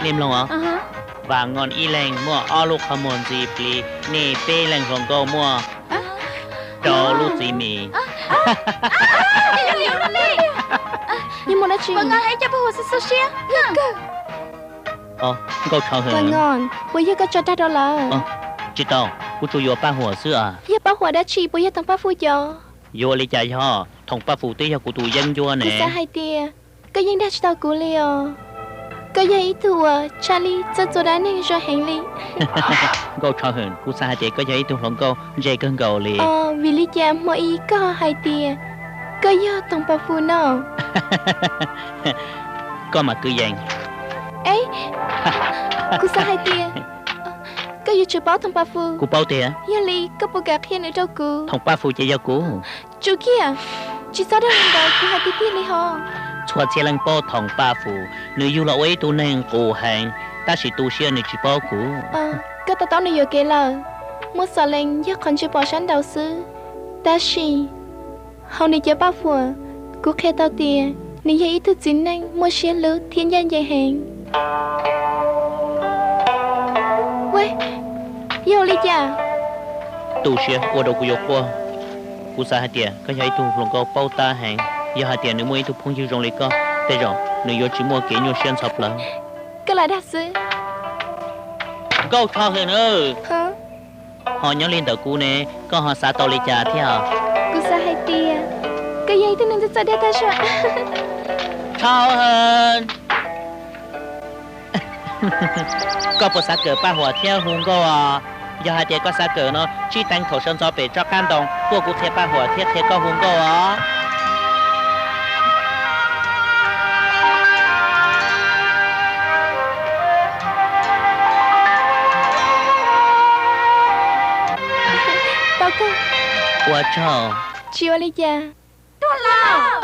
Nej mloog os, Vam Nyob ib leeg muaj ob lub qhov muag ntxiv plig, nej peb leeg hluas nkauj muaj rau lub txiv mis. Puas yog koj tso dag rau lawv? Tsis tau, kuv tsuas yuav paj huam xwb as. Yog paj huam dab tsi, puas yog Thoom Paj Fus cov? Yuav ua li cas yog, Thoom Paj Fus twb yog kuv tus yeeb ncuab ne. Kuv xav hais tias koj yeej dag tsis tau kuv li os. Koj yog ib tug uas tshaj lij txawj txua dab neeg zoo heev li. Nkauj Tsho Hwm, kuv xav hais tias koj yog ib tug hluas nkauj ntse kawg nkaus li. Vim li cas hmo ib koj ho hais tias koj yog Thoom Paj Fus no? Koj mas kwv yees. Kuv xav hais tias koj yuav tsum paub Thoom Paj Fus. Kuv paub tiag. Yog li koj puas kam qhia nws rau kuv? Thoom Paj Fus ces yog kuv. Tsum kiag, tsis txhob dag li ntawd, kuv hais tiag tiag li hos. Txhua txhia leej paub Thoom Paj Fus, nws yug los ua ib tug neeg qus heev, tab sis tu siab nws tsis paub kuv. Koj to taub nws yuam kev lawm. Muaj xom lees yog qhov ntsej pom sab nraud xwb, tab sis hauv nws cov paj huam, kuv qhia tau tias nws yog ib tug txiv neej muaj siab hlub thiab ncaj ncees heev. Yog ua li cas? Tu siab ua rau kuv yuav quaj. Kuv xav hais tias koj yog ib tug hluas nkauj paub tab heev, yog hais tias nws muaj ib tug phooj ywg zoo li koj, tej zaum nws yuav tsis muaj kev nyuaj siab ntxhov plawv. Koj lam dag xwb. Nkauj Tsho Hwm na, ho nyob li ntawm kuv ne, koj ho xav tau li cas thiab? Kuv xav hais tias koj yog ib tug neeg txawj txawj dag tag zog. Tsho Hwm, koj puas xav kawm paj huam thiab hu nkauj os? Yog hais tias koj xav kawm no, tsib teev thaum sawv ntxov pem tsob qab ntoo, kuaj kuv qhia paj huam thiab qhia koj hu nkauj os. Tau kawg. Ua tsaug. Tsis ua li cas. Tuag lawm.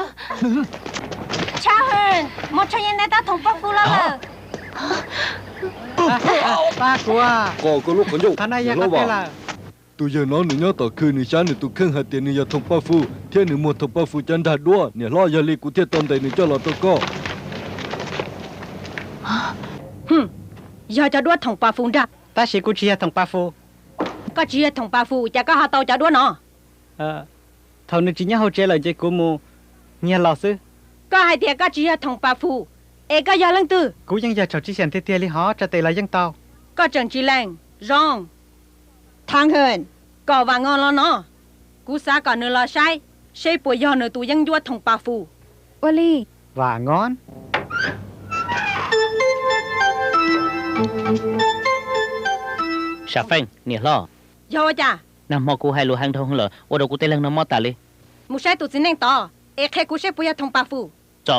Tsho Hwm, Mob Tshaj Yeeb neb tab Thoom Paj Fus los lawm. Pab kuv. Qo koj lub qhov ncauj, niam hlob Vam. Tus yawg no nws nyob tom khw, nws xyab nws tus kheej hais tias nws yog Thoom Paj Fus thiab nws muag Thoom Paj Fus cov nrag duab. Niam hlob, yog li kuv thiaj tau ntes nws coj los rau koj. Yog cov duab Thoom Paj Fus nrag. Tab sis kuv tsis yog Thoom Paj Fus. Koj tsis yog Thoom Paj Fus, cas koj ho tau cov duab no? Thaum nws tsis nyob hauv tsev lawm ces kuv mus nyiag los xwb. Koj hais tias koj tsis yog Thoom Paj Fus, es koj yog leej twg? Kuv yeej yog tsaum tsib xeem tiag tiag li hos, tsa tes los yeej tau. Koj tseem tsis lees. Zoo, Thaj Hwm, kom Vam Nyob los no, kuv xav kom nws los saib seb puas yog nws tus yeeb ncuab Thoom Paj Fus. Ua li. Vam Nyob. Sam Feej, niam hlob. Yog ua cas? Nag hmo kuv hais lus heev dhau lawm, ua rau kuv tej leeg no mob tas li. Mus saib tus txiv neej tod es qhia kuv seb puas yog Thoom Paj Fus. Tso.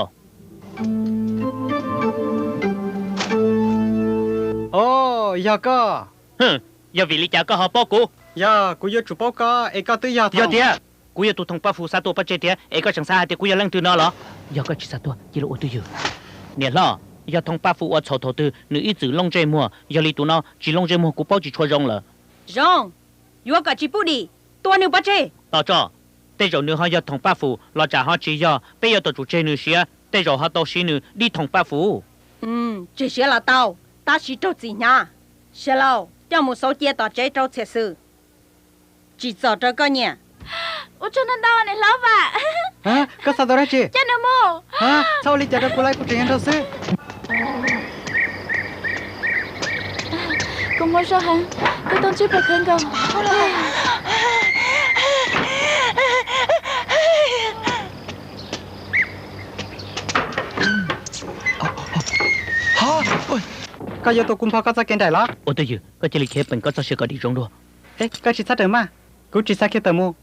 O, yog koj. Yog vim li cas koj ho paub kuv? Yog kuv yuav tsum paub koj es koj twb yog. Yog tiag, kuv yog tus Thoom Paj Fus xa tuaj pov tseg tiag, es koj tseem xav hais tias kuv yog leej twg no los? Yog koj tsis xa tuaj cia li ua twj ywm. Niam hlob, yog Thoom Paj Fus ua txhaum thaum twg nws ib txwm looj ntsej muag, yog li tus no tsis looj ntsej muag kuv paub tsis tshua zoo lawm. Zoo, yuav kom tsis pub dim, tua nws pov tseg. Tos tso, tej zaum nws ho yog Thoom Paj Fus los tsam ho tsis yog, peb yuav tau tsum tseg nws siav, tej zaum ho tau siv nws dib Thoom Paj Fus. Tseg siav los tau, tab sis raug txim hnyav. Xya Lauj, coj mus xauv cia tom tsev rau txhiam xwm. Tsim txom rau koj nyiam. Ua tsaug ntau ntau niam hlob Vam. Koj xav tau dab tsi? Coj nws mus. Txhob ua li cas rau kuv lawm, kuv tseem yog nraug xwb. Koj muaj zog heev, koj tau ntsib pog khawv nkaus. Koj yuav tua kuv npog koj txoj kev nraim los? Ua twj ywm, koj cia li khiav peem koj txoj sia kom dim zoo dua. Koj tsis txhob rawm maj, kuv tsis xav khiav tawm mus.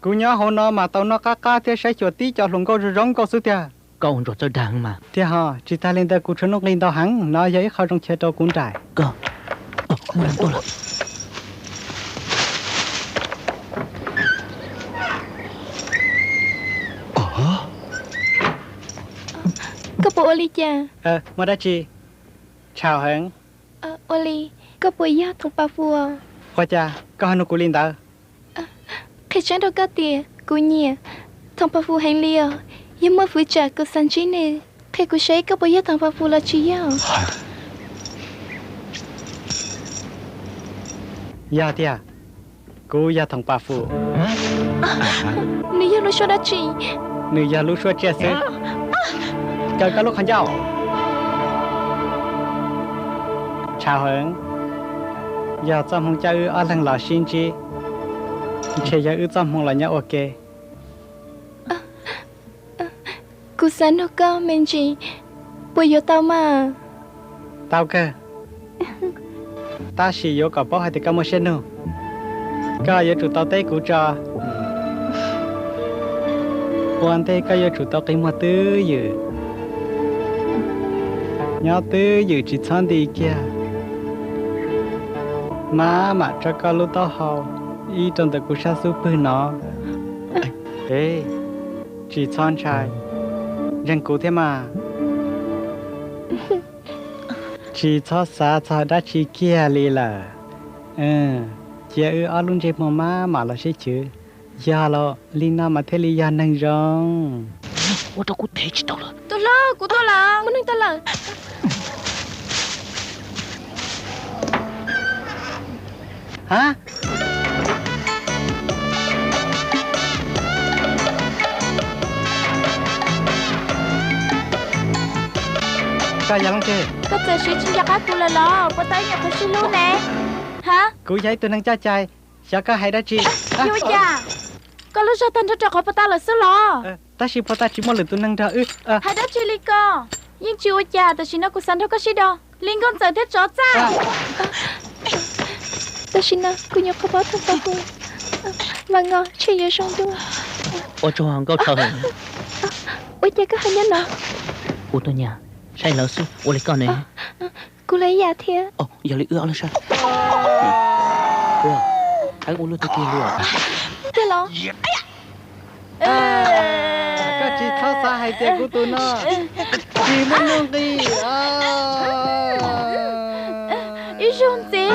Kuv nyob hauv no mas tau noj qab qab thiab saib xyuas tib co hluas nkauj zoo zoo nkauj xwb tiag. Koj ua ntsuag txawj dag mas. Tiag hos, tsis tag li ntawd kuv tshuav nuj nqis ntau heev, no yog ib qho zoo chaw rau kuv nraim. Koj, muaj leej tuaj lawm. Koj puas ua li cas? Muaj dab tsi? Tshau heev. Ua li, koj puas yog Thoom Paj Fus? Ua cas koj ho nug kuv li ntawd? Qhia tseeb rau koj tias kuv nyiam Thoom Paj Fus heev li os. Yog muaj fwv tsam kuv xav ntsib nws. Qhia kuv saib koj puas yog Thoom Paj Fus los tsis yog? Yog tiag, kuv yog Thoom Pas Fum. Nws yog lub suab dab tsi? Nws yog lub suab tsiaj xwb. Kaw koj lub qhov ncauj. Tshav heev, yog txoj hmoo coj wb ob leeg los sib ntsib, ntshe yog wb txoj hmoo los nyob ua ke. Kuv xav nug koj me ntsis, puas yuav tau mas? Tau kawg, tab sis yuav kom paub hais tias koj muaj siab nug. Koj yuav tsum tau teb kuv tso. Ua ntej koj yuav tsum tau qi muag twj ywm. Nyob twj ywm tsis txhob nti kiag, maj mam tso koj lub taub hau ib rau ntawm kuv sab xub pwg no. Tsis txhob ntshai, ntseeg kuv thiab mas. Tsis txhob xav txog dab tsi kiag li lawm. Cia wb ob lub ntsej muag maj mam los sib chwv, yog los li no mas thiaj li yog neeg zoo. Ua rau kuv thev tsis tau lawm. Tus hlob, kuv tuaj lawm. Muaj neeg tuaj lawm. Ha? Koj yog leej twg? Koj txawm siv tsis nco qab kuv lawm los? Puas tau ib nyuam qhuav sib hlub ne? Ha? Kuv yog ib tug neeg coj cai, xyov koj hais dab tsi. Yuav ua cas? Koj lub zog tag nrho rau qhov puas tau lawm xwb los? Tab sis puas tau tsis muaj lwm tus neeg nrog wb? Hais dab tsi li ko? Yeej tsis ua cas, tam sim no kuv xav nrog koj sib do li nkauj ntxawm thiab tsov txaj. Tam sim no kuv nyuam qhuav paub tau qhov hu, mas Ngos ntshe yuav zoo dua. Ua tsaug Nkauj Rhawv. Ua cas koj ho nyob no? Kuv tuaj nyam saib lawv xwb, ua li koj ne? Kuv los ib yam thiab. Yog li wb ob leeg saib. Heev ua luaj tiag tiag li os. Tiag los? Koj tsis txhob xav hais tias kuv tus no tsis muaj nuj nqis. Ib zaug ntxiv.